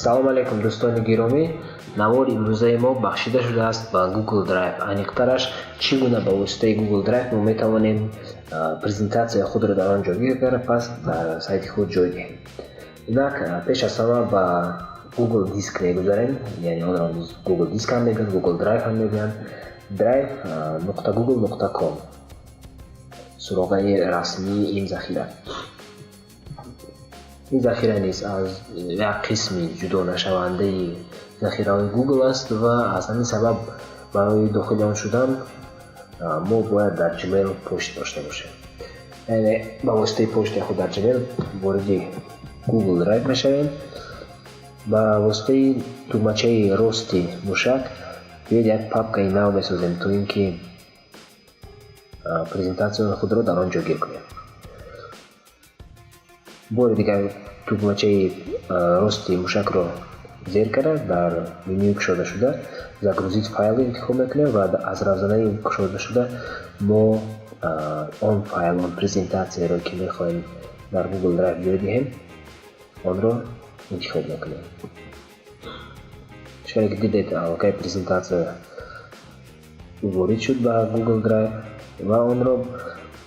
Салом алейкум, дӯстони гиромӣ! Навори имрӯзаи мо бахшида шудааст ба Google Drive, аниқтараш, чӣ гуна ба воситаи Google Drive мо метавонем презентатсияи худро дар он ҷойгир карда, пас дар сайти худ ҷой диҳем. Инак, пеш аз ҳама ба Google Диск мегузарем, яъне онро Google Диск ҳам мегӯянд, Google Drive ҳам мегӯянд. drive.google.com суроғаи расмии ин захира. Ин захира низ аз як қисми ҷудонашавандаи захираҳои Google аст ва аз ҳамин сабаб барои дохили он шудан мо бояд дар Gmail пошт дошта бошем. Яъне ба воситаи почтаи худ дар Gmail вориди Google Drive мешавем. Ба воситаи тугмачаи рости мушак биёед, як папкаи нав месозем, то ин ки презентатсияи худро дар он ҷойгир кунем. Бори дигар тугмачаи рости мушакро зер карда, дар менюи кушодашуда «Загрузить файл» интихоб мекунем ва аз равзанаи кушодашуда мо он файл, он презентатсияро, ки мехоҳем дар Google Drive ҷой диҳем, онро интихоб мекунем. Чунон ки дидед, аллакай презентатсия ворид шуд ба Google Drive ва онро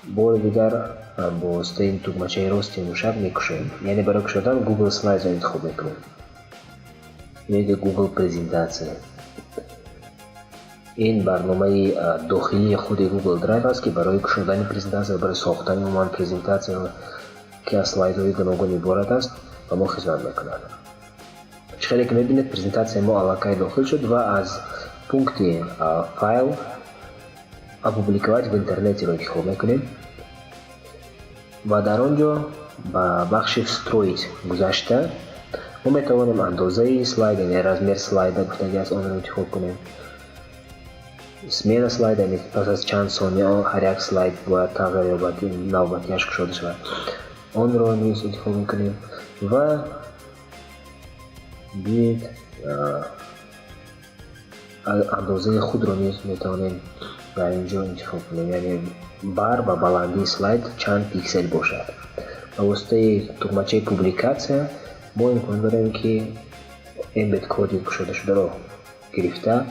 бори дигар бо воситаи тугмачаи рости мушак мекушоем. Яъне барои кушодан Google Slides интихоб мекунем ё Google Презентация. Ин барномаи дохилии худи Google Drive аст, ки барои кушодани презентатсия, барои сохтани умуман презентатсия, ки аз слайдҳои гуногун иборат аст, ба мо хизмат мекунад. Чӣ хеле ки мебинед, презентатсияи мо аллакай дохил шуд ва аз пункти «Файл», «Опубликовать в интернете» ро интихоб мекунем ва дар он ҷо ба бахши «Встроить» гузашта, мо метавонем андозаи слайд, яъне «Размер слайда» гуфтагӣ аст, онро интихоб кунем, смена слайда, яъне пас аз чанд сония ҳар як слайд бояд тағйир ёбад, навбатиаш кушода шавад, онро низ интихоб мекунем ва биед, андозаи худро низ метавонем дар ин ҷо интихоб кунем, яъне бар ва баландии слайд чанд пиксел бошад. Ба воситаи тугмачаи «Публикация» мо имкон дорем, ки embed коди кушодашударо гирифта,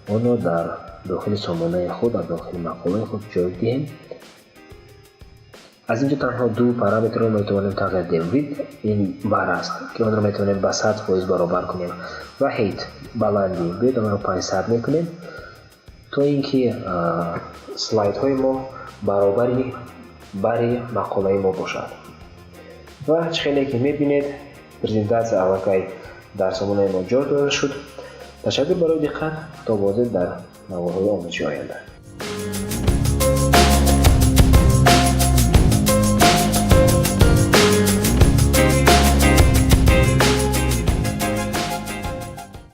онро дар дохили сомонаи худ, дар дохили мақолаи худ ҷой диҳем. Аз ин ҷо танҳо ду параметрро метавонем тағйир диҳем. Width ин бар аст, ки онро метавонем ба 100% баробар кунем, ва height, баландӣ. Биёед, онро 500 мекунем, то ин ки слайдҳои мо баробари бари мақолаи мо бошад. Ва чӣ хеле ки мебинед, презентатсия аллакай дар сомонаи мо ҷой дода шуд. Ташаккур барои диққат. То боздид дар наворҳои омӯзиши оянда.